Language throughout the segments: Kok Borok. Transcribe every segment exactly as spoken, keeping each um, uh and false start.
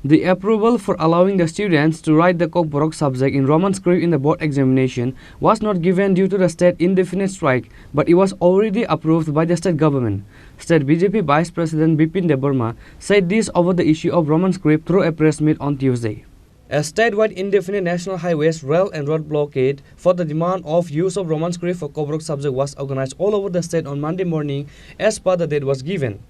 The approval for allowing the students to write the Kokborok subject in Roman script in the board examination was not given due to the state indefinite strike, but it was already approved by the state government. State B J P Vice President Bipin Debbarma said this over the issue of Roman script through a press meet on Tuesday. A statewide indefinite national highways, rail and road blockade for the demand of use of Roman script for Kokborok subject was organized all over the state on Monday morning as per the date was given.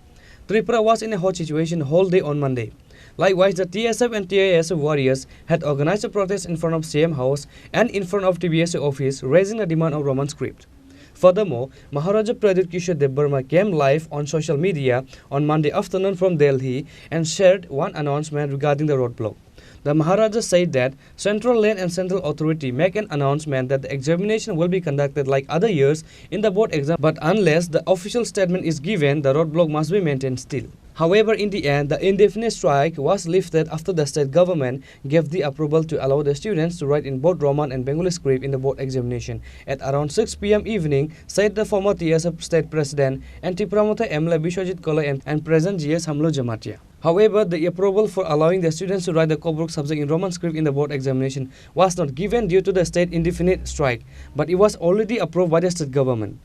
Tripura was in a hot situation whole day on Monday. Likewise, the T S F and T I S F warriors had organized a protest in front of C M House and in front of T B S A office, raising the demand of Roman script. Furthermore, Maharaja Pradyut Kishore Debbarma came live on social media on Monday afternoon from Delhi and shared one announcement regarding the roadblock. The Maharaja said that Central Land and Central Authority make an announcement that the examination will be conducted like other years in the board exam, but unless the official statement is given, the roadblock must be maintained still. However, in the end, the indefinite strike was lifted after the state government gave the approval to allow the students to write in both Roman and Bengali script in the board examination at around six p m evening, said the former T S F state president and Tipra Motha M L A Biswajit Koloi and, and present G S Hamlo Jamatia. However, the approval for allowing the students to write the Kokborok subject in Roman script in the board examination was not given due to the state indefinite strike, but it was already approved by the state government.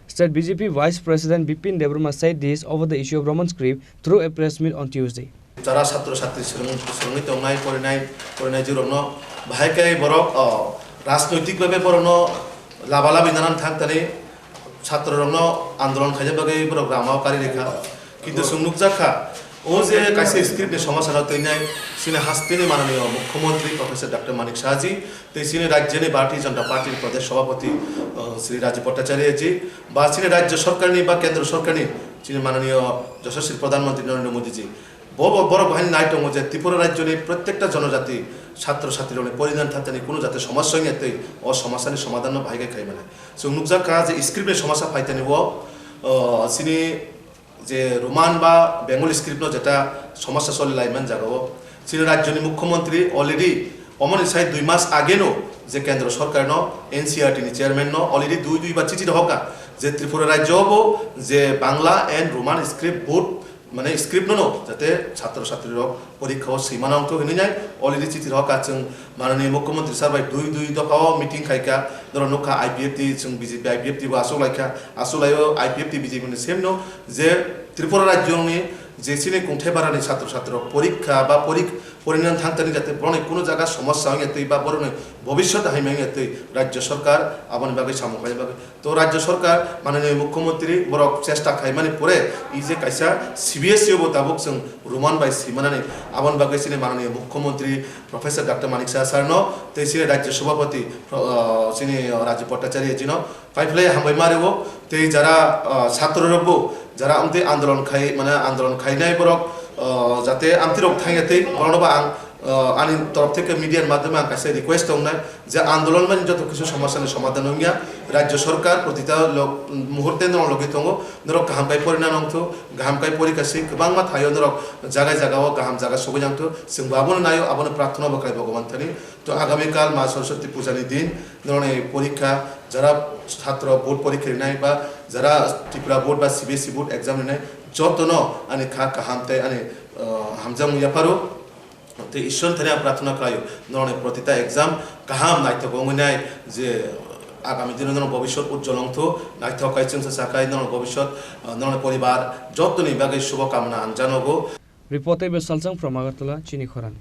State B J P Vice President Bipin Debbarma said this over the issue of Roman script through a press meet on Tuesday. Jara satro satri swrwng-, swrwngwi tongnai, porinai, porinai jirokno bahai khe borok, o, rajnoitik bhabe borokno laba labi nanan thang tani, satro rokno andolon khaina bagwi borok rama kari rikha. Kintu chwng nukjak kha, o je kaisa script ni somasano twinai chini hasteni mananiyo Mukhyamantri Professor Doctor Manik Saha ji tei chini rajyoni Bharatiya Janata Party ni Pradesh Sabhapati, o, Shri Rajiv Bhattacharya ji ba chini rajya sarkarni ba kendra sarkarni chini mananiyo Yashasvi Pradhan Mantri Narendra Modi ji. Bo, bo, borok bo haino nai tongo je Tripura rajyoni prottekta jonojati satro satrikni porinai thang tani kuno jate somasya wngya tei o somasani somadhanno bahai khe khai mani. Chwng nukjak kha je script ni somasya phai tani o, o, chini je Roman ba Bengali script no jeta somasya choli lai man jaga o. Chini rajyoni Mukhyamantri already omoni sai dui mas age no je kendra sarkar no N C E R T ni chairman no already dui dui ba chithi rohorkha je Tripura rajyo bo je Bangla and Roman script both mane script no no jate satro satri rok porikha o swima nang thok hinwi nai already chithi rohorkha chwng manani Mukhyamantri sir bai dui dui dopha o meeting khaikha norok nukha I P F T chwng B J P I P F T bo aswk laikha aswk laio I P F T B J P ni same no je Tripura rajyoni je chini kungthai barani satro satri rok porikha ba porik porinani thang tani jate boroni kuno jaga somasya wngya twi ba boroni bhobishyot hai mangya twi rajya sarkar aboni bagwi samung khaina bagwi. To Rajya Sarkar, mananiya Mukhyamantri borok chesta khaimani pore, i je kaisa C B S E o bo tabuk chwng Roman bai swimanani, aboni bagwi chini mananiya Mukhyamantri Professor Doctor Manik Saha sir no, tei chini Rajya Sabhapati, ah, chini Rajiv Bhattacharya ji no, paiphlai hambai ma rwo, tei jara, ah, satro rok bo, jara amtwi andolon khai, mane andolon khainai borok, ah, jate amtwi rok thangya tei borok no bo ang, ah, ani torof theke media ni madhyome ang kaisa request tongnai, je andolon mani joto kisu somasya ni somadhan wngya, Rajya Sarkar protita lok-, muhurte norok logi tongo, norok kaham kai porina nongthu, kaham kai porikha si kwbangma thaio norok jaga jaga o kaham jaga sogwi nangthu, chwng bo abono naio, abono prarthana bo khlai Bhogoban thani. To agami kal Ma Saraswati puja ni din, norokni porikha, jara satro board porikha rinai ba jara Tripura board ba C B S E board exam rinai, jotono ani kha kaham tei ani, ah, hamjakmung yapharo. Tei Ishwar thani ang prarthana khlaio, norokni protita exam kaham naithok wngwi nai, je agami dino norok bhobishyot ujjwal wngthu, naithok kai chwngsa sakai norok bhobishyot, ah, norokni poribar jotoni bagwi shubho kamna ang janogo. Report tei Salsang from Agartala, chini khorang.